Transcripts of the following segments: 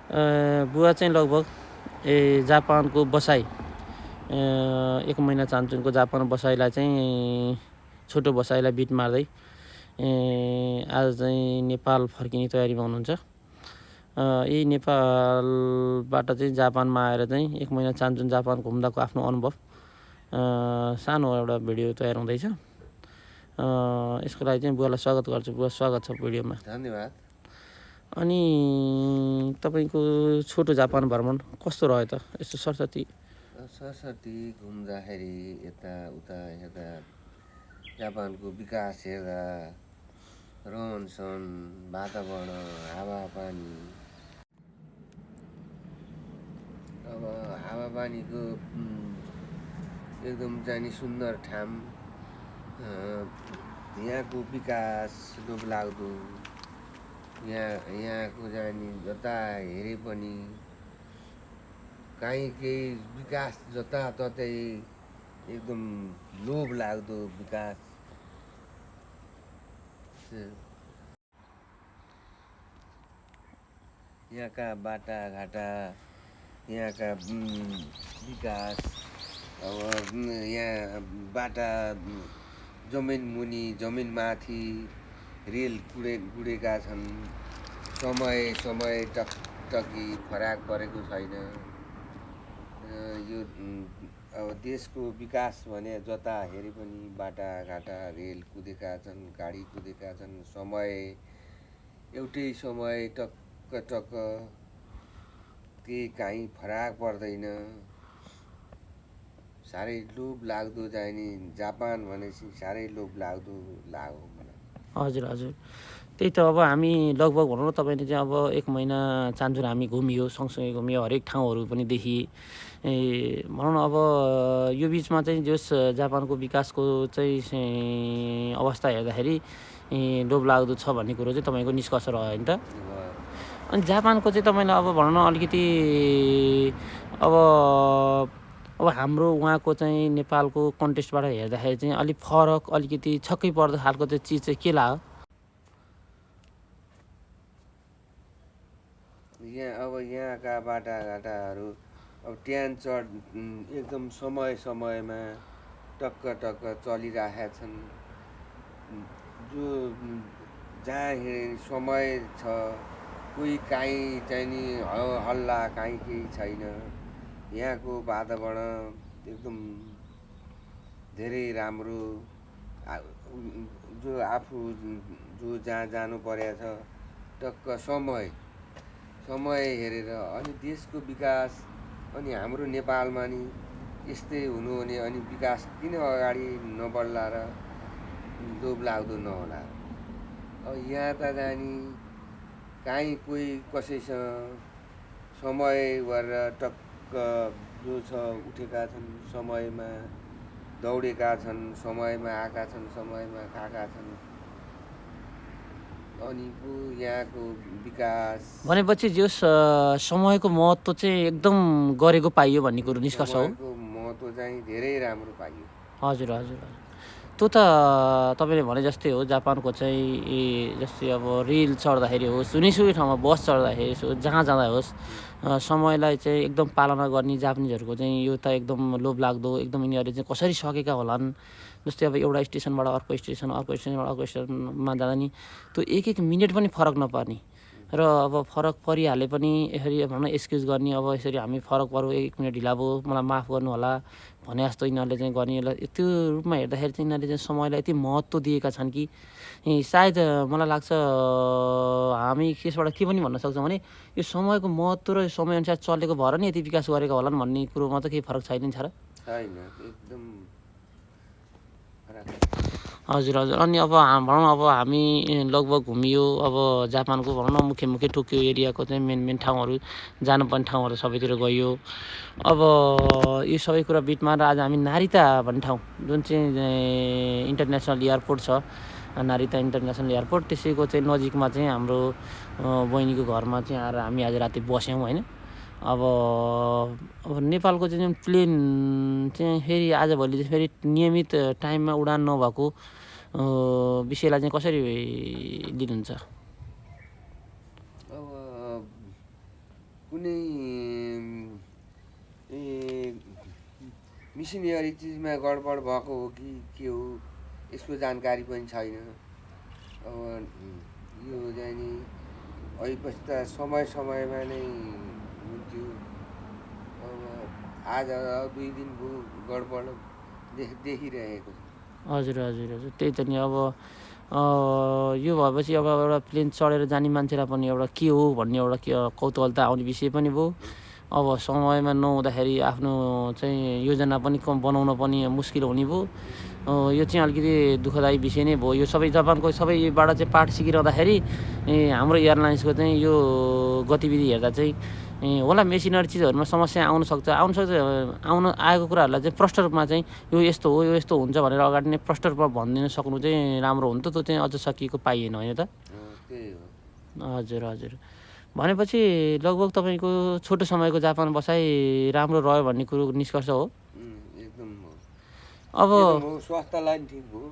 बुवा चाहिँ लगभग जापानको बसाइ 1 महिना चान्चुनको जापान बसाइलाई चाहिँ छोटो बसाइलाई बिट मार्दै आज चाहिँ नेपाल फर्किने तयारीमा हुनुहुन्छ। यही नेपालबाट चाहिँ जापानमा आएर चाहिँ 1 महिना चान्चुन जापान घुम्दाको आफ्नो अनुभव सानो एउटा भिडियो तयार हुँदैछ। यसको लागि चाहिँ बुवालाई स्वागत गर्छु। बुवा स्वागत छ भिडियोमा। धन्यवाद। अनि तपाईँको छोटो जापान भ्रमण कस्तो रह्यो त? यस्तो सरस्वती घुम्दाखेरि यताउता हेर्दा जापानको विकास हेर्दा रहनसहन, वातावरण, हावापानी, अब हावापानीको एकदम जाने सुन्दर ठाम, यहाँको विकास लोभलाग्दो, यहाँको जाने जता हेरे पनि काहीँ केही विकास जताततै एकदम लोभ लाग्दो विकास। यहाँका बाटाघाटा, यहाँका विकास, अब यहाँ बाटा जमिन मुनि जमिन माथि रेल गुडेका छन्। समय टकटकी फराक परेको छैन। यो अब देशको विकास भने जता हेरे पनि बाटाघाटा रेल कुदेका छन्, गाडी कुदेका छन्। एउटै समय टक्क केही काहीँ फराक पर्दैन। साह्रै लोभ लाग्दो जाने जापान भनेपछि साह्रै लोभ लाग्दो लाग्यो मलाई। हजुर त्यही त। अब हामी लगभग भनौँ न, तपाईँले चाहिँ अब 1 महिना चान्चुन हामी घुमियो, सँगसँगै घुमियो, हरेक ठाउँहरू पनि देखिए। भनौँ न अब यो बिचमा चाहिँ जस जापानको विकासको चाहिँ अवस्था हेर्दाखेरि लोभलाग्दो छ भन्ने कुरो चाहिँ तपाईँको निष्कर्ष रह्यो होइन त? अनि जापानको चाहिँ तपाईँलाई अब भनौँ न अलिकति अब हाम्रो उहाँको चाहिँ नेपालको कन्टेक्स्टबाट हेर्दाखेरि चाहिँ अलिक फरक, अलिकति छक्कै पर्दो खालको चाहिँ चिज चाहिँ के लाग्यो? यहाँका बाटाघाटाहरू अब ट्यान एकदम समयमा टक्क चलिरहेका छन्। जो जहाँ हिँड्ने समय छ, कोही काहीँ चाहिँ नि हल्ला काहीँ केही छैन। यहाँको वातावरण एकदम धेरै राम्रो। जो आफू जहाँ जानु परेको छ टक्क समय हेरेर। अनि देशको विकास, अनि हाम्रो नेपालमा नि यस्तै हुनु हो भने विकास किन अगाडि नबढ्ला र लोभ लाग्दो नहोला? अब यहाँ त जाने काहीँ कोही कसैसँग समय गरेर टक्क जो छ उठेका छन्, समयमा दौडेका छन्, समयमा आएका छन्, समयमा खाएका छन्। अनि यहाँको विकास भनेपछि जो समयको महत्त्व चाहिँ एकदम गरेको पाइयो भन्ने कुरो निष्कर्ष हो। समयको महत्त्व चाहिँ धेरै राम्रो पाइयो। हजुर त्यो त तपाईँले भने जस्तै हो। जापानको चाहिँ जस्तै अब रेल चढ्दाखेरि होस्, जुनैसुकै ठाउँमा बस चढ्दाखेरि होस्, जहाँ जाँदा होस्, समयलाई चाहिँ एकदम पालना गर्ने जापानिजहरूको चाहिँ यो त एकदम लोभलाग्दो। एकदम यिनीहरूले चाहिँ कसरी सकेका होलान्? जस्तै अब एउटा स्टेसनबाट अर्को स्टेसनमा जाँदा नि त्यो एक मिनट पनि फरक नपर्ने, र अब फरक परिहाले पनि यसरी भनौँ न एक्सक्युज गर्ने। अब यसरी हामी फरक पऱ्यो, 1 मिनट ढिला भयो, मलाई माफ गर्नु होला भने जस्तो यिनीहरूले चाहिँ गर्ने। त्यो रूपमा हेर्दाखेरि चाहिँ यिनीहरूले चाहिँ समयलाई यति महत्त्व दिएका छन् कि सायद मलाई लाग्छ हामी त्यसबाट के पनि भन्न सक्छौँ भने यो समयको महत्त्व र यो समयअनुसार चलेको भएर नि यति विकास गरेका होलान् भन्ने कुरोमा त केही फरक छैन छ र? छैन, एकदम फरक। हजुर अनि अब भनौँ न अब हामी लगभग घुमियो। अब जापानको भनौँ न मुख्य टोकियो एरियाको चाहिँ मेन ठाउँहरू, जानुपर्ने ठाउँहरू सबैतिर गइयो। अब यो सबै कुरा बिचमा र आज हामी नारिता भन्ने ठाउँ, जुन चाहिँ इन्टरनेसनल एयरपोर्ट छ, नारिता इन्टरनेसनल एयरपोर्ट, त्यसैको चाहिँ नजिकमा चाहिँ हाम्रो बहिनीको घरमा चाहिँ आएर हामी आज राति बस्यौँ होइन। अब नेपालको चाहिँ प्लेन चाहिँ फेरि आजभोलि चाहिँ फेरि नियमित टाइममा उडान नभएको विषयलाई चाहिँ कसरी लिनुहुन्छ? अब कुनै मिसिनरी चिजमा गडबड भएको हो कि के हो यसको जानकारी पनि छैन। अब यो चाहिँ नि अहिलेपछि त समयमा नै हुन्थ्यो। अब आज 2 दिन भयो गडबड देखिरहेको छ। हजुर हजुर हजुर त्यही त नि अब यो भएपछि अब एउटा प्लेन चढेर जाने मान्छेलाई पनि एउटा के हो भन्ने एउटा कौतूहलता आउने विषय पनि भयो। अब समयमा नहुँदाखेरि आफ्नो चाहिँ योजना पनि बनाउन पनि मुस्किल हुने भयो। यो चाहिँ अलिकति दुःखदायी विषय नै भयो। यो सबै जापानको सबैबाट चाहिँ पाठ सिकिरहँदाखेरि हाम्रो एयरलाइन्सको चाहिँ यो गतिविधि हेर्दा चाहिँ होला मेसिनरी चिजहरूमा समस्या आउन सक्छ आएको कुराहरूलाई चाहिँ प्रष्ट रूपमा चाहिँ यो यस्तो हो यो यस्तो हुन्छ भनेर अगाडि नै प्रष्ट रूपमा भनिदिन सक्नु चाहिँ राम्रो हो नि त। त्यो चाहिँ अझ सकिएको पाइएन होइन त। त्यही हो। हजुर हजुर भनेपछि लगभग तपाईँको छोटो समयको जापान बसाइ राम्रो रह्यो भन्ने कुरो निष्कर्ष हो। एकदम हो। अब स्वास्थ्यलाई ठिक भयो।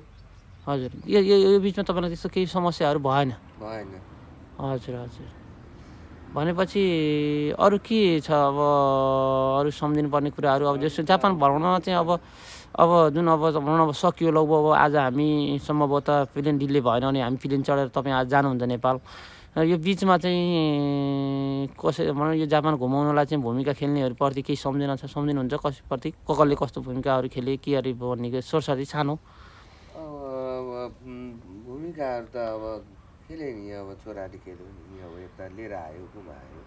हजुर यो बिचमा तपाईँलाई त्यस्तो केही समस्याहरू भएन? हजुर हजुर भनेपछि अरू के छ अब अरू सम्झिनु पर्ने कुराहरू? अब जस्तो जापान भ्रमणमा चाहिँ अब जुन अब भनौँ अब सकियो लगभग अब आज हामी सम्भवतः प्लेन डिले भएन भने हामी प्लेन चढेर तपाईँ आज जानुहुन्छ नेपाल। यो बिचमा चाहिँ भनौँ यो जापान घुमाउनलाई चाहिँ भूमिका खेल्नेहरूप्रति केही सम्झिनुहुन्छ कसैप्रति? कसले कस्तो भूमिकाहरू खेले के अरे भन्ने सोर्स चाहिँ सानो भूमिकाहरू त अब खेले नि। अब छोराले खेल्यो नि। अब यता लिएर आयो घुमायो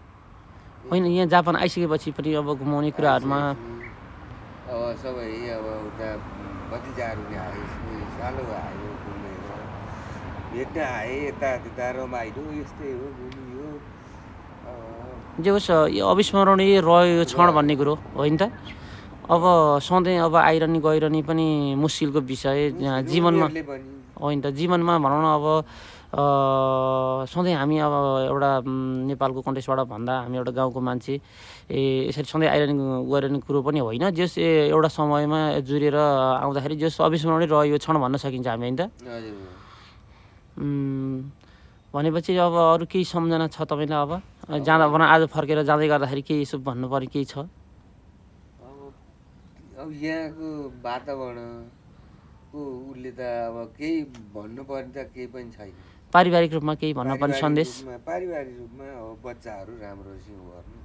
होइन। यहाँ जापान आइसकेपछि पनि अब घुमाउने कुराहरूमा अब सबै अब उता भतिजाहरू नि आए सालो आयो घुमेर भेट्न आए यता रमाइलो यस्तै हो घुमियो। जे होस् यो अविस्मरणीय रह्यो यो क्षण भन्ने कुरो होइन त। अब सधैँ अब आइरहने गइरहने पनि मुस्किलको विषय जीवनमा होइन त। जीवनमा भनौँ न अब सधैँ हामी अब एउटा नेपालको कन्टेक्स्टबाट भन्दा हामी एउटा गाउँको मान्छे यसरी सधैँ गइरहने कुरो पनि होइन। जस एउटा समयमा जुरेर आउँदाखेरि जस अविस्मरणीय रह्यो क्षण भन्न सकिन्छ हामी होइन त। भनेपछि अब अरू केही सम्झना छ तपाईँलाई? अब जाँदा भन आज फर्केर जाँदै गर्दाखेरि केही यसो भन्नुपर्ने केही छ? अब यहाँको वातावरणको उसले त अब केही भन्नुपर्ने त केही पनि छैन। पारिवारिक रूपमा केही भन्नुपर्ने सन्देश? पारिवारिक रूपमा अब बच्चाहरू राम्रोसँग गर्नु।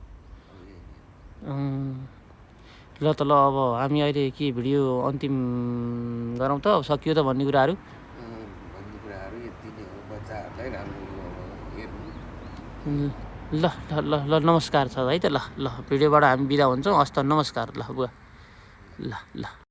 ल त ल अब हामी अहिले के भिडियो अन्तिम गरौँ त। सकियो त भन्ने कुराहरू यति नै हो। बच्चाहरूलाई राम्रो हेर्नु। ल ल ल ल नमस्कार छ है त। ल ल भिडियोबाट हामी बिदा हुन्छौँ। हस्त नमस्कार। ल बुवा ल ल।